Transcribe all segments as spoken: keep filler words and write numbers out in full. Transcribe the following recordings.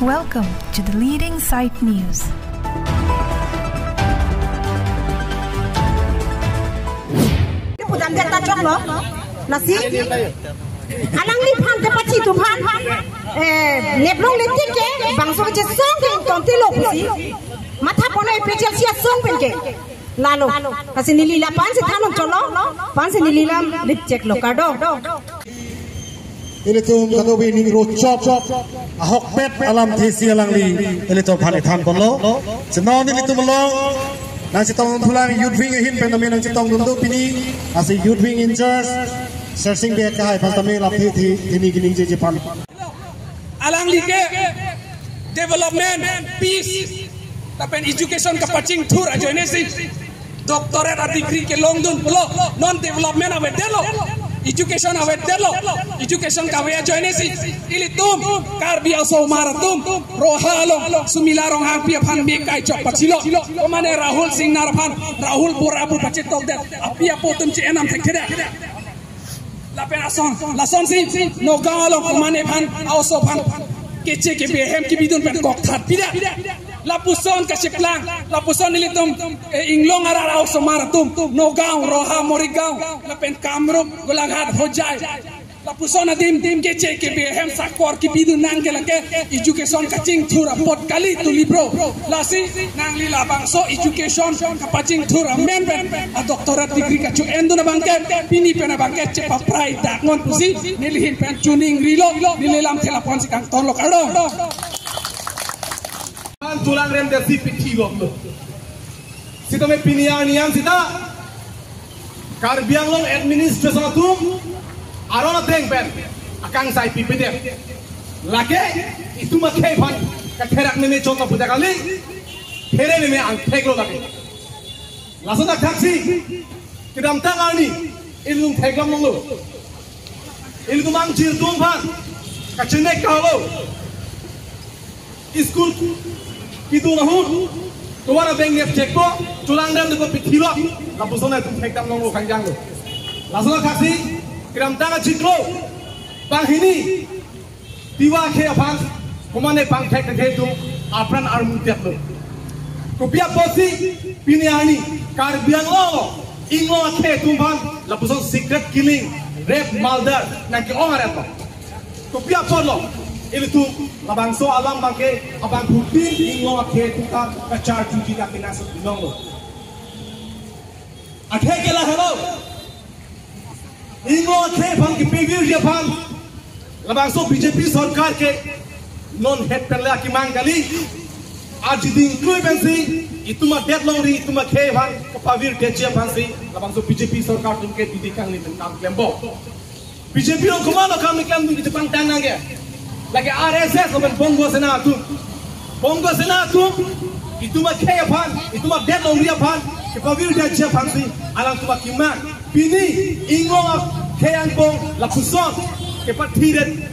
Welcome to the leading site news. Pudam jata choklo, lasi. Alangliphan ke pachi atum aphan, eh, neplong netik ke, bangso kachesong ke ingtonti lo pusi. Matha pon A P H L C asong pen ke. Lalo. Lasi neli la-an si than-un cholo, la-an si neli lam lip chek lo kardom. Ilitum kado bi ning rochop, ahokpet alamthe si alangli ilitum aphan than ponlo. Si non ilitum along nangchetong thulang youth wing ahin pen tame nangchetongdun do pini, lasi youth wing in charge Sersing Bey kahai aphan tame lapu thi thini kiningjeje pon. Alangli ke development, peace, lapen education kapachingthur ajoine si doctorate a degree kelongdun pulo, non development avedetlo, education avedetlo, education kave ajoine si ilitum Karbi a-osomar atum Roha along Sumila Ronghangpi aphan me kai chok pachilo, komane Rahul Singnar aphan Rahul Bora pu pachitokdet, api apo atum chi enam thekthedet. Lapen ason, lasonsi Nagaon along komane aphan, a-oso aphan keche kebe ahem kebidun pen kokthat pidet. Lapuson kacheplang, lapuson ilitum, eh, inglong arat a-osomar atum, Nagaon, Roha, Morigaon, lapen Kamrup, Golaghat, Hojai. Lapuson adim, keche kebe ahem sakor kebidun nang ke lake education kachingthur apot kali tu libro. Lasi nangli labangso education kapachingthur amen pen a-doctorate degree kacho-endun abangke, pini pen abangke chepaprai dak non pusi neli ahin pen choningrilo, neli lamthe la-an si kangtonlo kardom. An tulang rem desi pithi lok lo. Sitame pini arni an sita Karbi Anglong administration atum aron ateng pen akangsai pipedet. Lake itum akhei aphan katherak meme chot aputhak kali, here meme angthek lo lake. Lason athaksi kedamtang arni ilitum thekdam longlo. Ilitum angjir atum aphan kachenek kaholo. School kidun ahut tovar abeng nep chekpo, cholang dam deko pithi lo, lapuson itum thekdam longlo kangjang lo. Lason athaksi kedamtang achiklo banghini Tiwa akhei aphan komane bangthek akhei atum apran armut detlo. Kopi apotsi pini arni Karbi Anglong inglong akhei atum aphan lapuson secret killing, rape, murder nangke-ong aret lo. Kopi apotlo, ilitum labangso alam abangke abangphutin inglong akhei atum ta kacharjuji lake nangso binong lo. Akhei ke lahelo. Inglong akhei aphan kepavirji aphan labangso B J P sorkar ke non het pen le akemang kali. Arjiding klui pensi itum adet longri itum akhei aphan kepavirdetji aphansi labangso B J P sorkar atum ke didi kangni pen kam klempo. B J P along komatlo kam keklem atum kechepangtang nangke. Lake R S S lapen Bongo Sena atum. Bongo Sena atum itum akhei aphan, itum adet longri aphan kepavirdetji aphansi alangtum akemang. Pini inglong akhei angbong lapuson kepathiret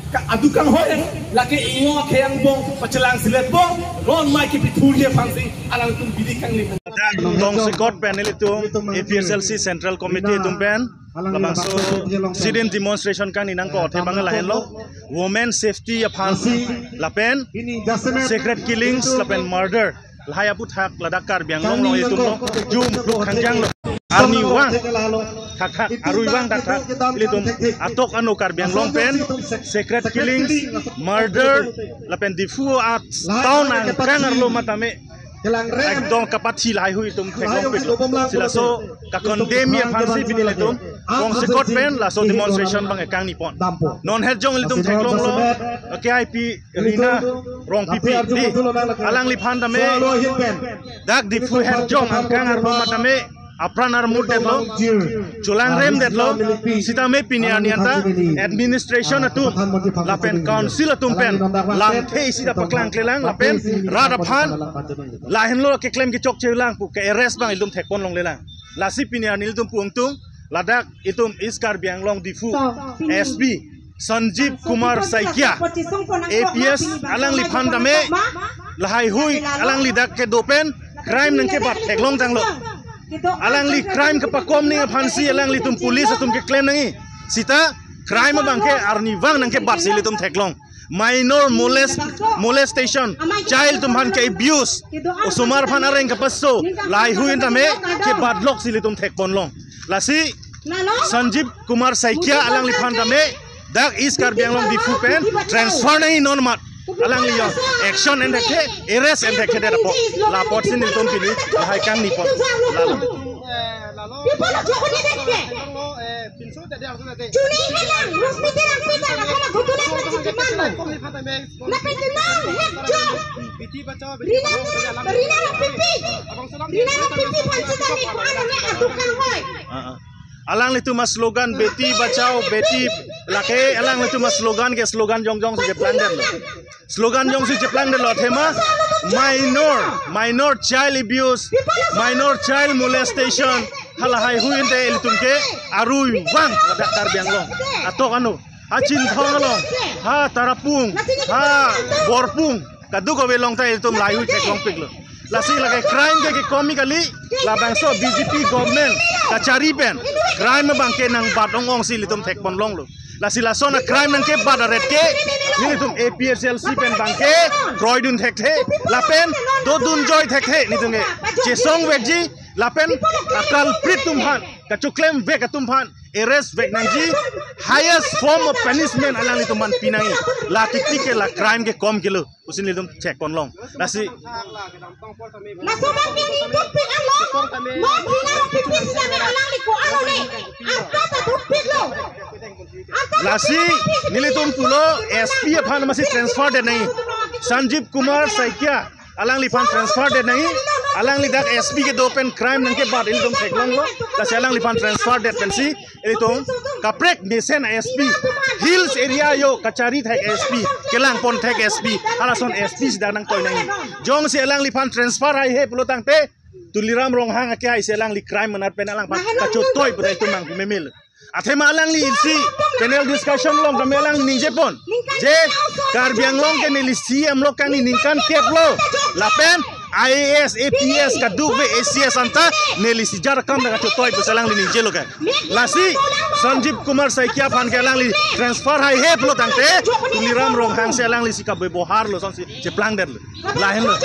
ka adu kanghoi, lake inglong akhei angbong pachelang seletpo, ron mai kepithurji aphansi alangtum didi kangni. Tongsekot pen ilitum A P H L C Central Committee atum pen labangso sit-in demonstration kangni nangkok athe abang lahenlo. Women safety aphan lapen secret killings lapen murder lahai aputhak ladak Karbi Anglong along itum along jum duk kangjang lo. Arnivang thakthak, aruivang thakthak ilitum atok ano Karbi Anglong pen secret killings, murder lapen Diphu a-town angkang arlo matame ekdom kapathi lahai hui itum theklongpiklo. Si laso ka-condemn-ji aphansi pini ilitum Tongsekot pen laso demonstration abang kangni pon. Non het jong ilitum theklonglo, K I P Rina Rongpipi dei, alangliphan tame dak Diphu het jong angkang arlo matame apran armut detlo, cholang rem detlo, sitame pini arni anta administration atum lapen council atum pen lamthe isi ta paklangklelang lapen rat aphan lahenlo keklem kechokche lang pu ke-arrest abang ilitum thekpon longlelang. Lasi pini arni ilitum pu ingtung, ladak itum East Karbi Anglong Diphu S P Sanjeev Kumar Saikia, A P S, alangliphan tame lahai hui alangli dak kedo pen crime nangkebat theklong tanglo. Alangli crime kepakom ning aphansi alanglitum police atum keklem nangji. Sita crime abangke arnivang nangkebatsi ilitum theklong. minor molest, molestation, child atum aphan ke-abuse, osomar aphan areng kapaso, lahaihui tame kebat lok si ilitum thekponlong. Lasi Sanjeev Kumar Saikia alangliphan tame dak East Karbi Anglong Diphu pen transfer nangji non mat. Alangli jong action en thekthe, arrest en thekthe det apot. La apotsi nelitum pini lahai kangnipon. Lalo. Ah, ah. Alanglitum a-slogan Beti Bachao, Beti, lake alanglitum a-slogan ke slogan jongjong si cheplang detlo. Slogan jongsi cheplang detlo, athema minor, minor child abuse, minor child molestation, halahaihui te ilitum ke arui vang ladak Karbi Anglong atok ano, ha Chinthong along, ha Tarapung, ha Borpung, kadokave along ta ilitum lahaihui theklongpiklo. Lasi lake crime ke kekomi kali, labangso B J P government kachari pen crime abangke nangbat ong-ong si ilitum thekponlonglo. Lasi lason a-crime nangkebat aret ke nelitum A P H L C pen abangke kroidun thekthe, lapen dodun joi thekthe, nelitum ke chesong vekji, lapen a-culprit atum aphan, kachoklemvek atum aphan arrest vek nangji, highest form of punishment alanglitum aphan pinangji. La titik ke la crime kekom kelo pusi nelitum thekponlong. Lasi Laso abang ke ingtutpik alo. Non hina ro pipi sida me alangli ko alo ne. Anta ta tutpiklo. Anta ta lasi tutpiklo. Nelitum pulo S P aphan masi transfer det nangji. Sanjeev Kumar Saikia alangliphan transfer det nangji. Alangli dak S P kedo pen crime nangkebat ilitum theklonglo. Lasi alangliphan transfer det pensi ilitum kaprek mesen S P, hills area jo kachari thek S P, kelangpon thek S P, halason S P sida nangtoi nangji. Jongsi alangliphan transfer haihe pulo tangte, Tuliram Ronghang akehai si alangli crime manat pen alangphan kachotoi pu ta itum mang memel. Athema alangli isi panel discussion along kami alang ningjepon je Karbi Anglong ke neli C M lo kangni ningkan kep lo. Lapen I A S, A P S, kadokave A C S anta neli si jar kam dak kachotoi pusi alangli ningjelo ke. Lasi Sanjeev Kumar Saikia aphan ke alangli transfer haihe pulo tangte Tuliram Ronghang si alangli si kabebohar lo, son si cheplang detlo. Lahenlo.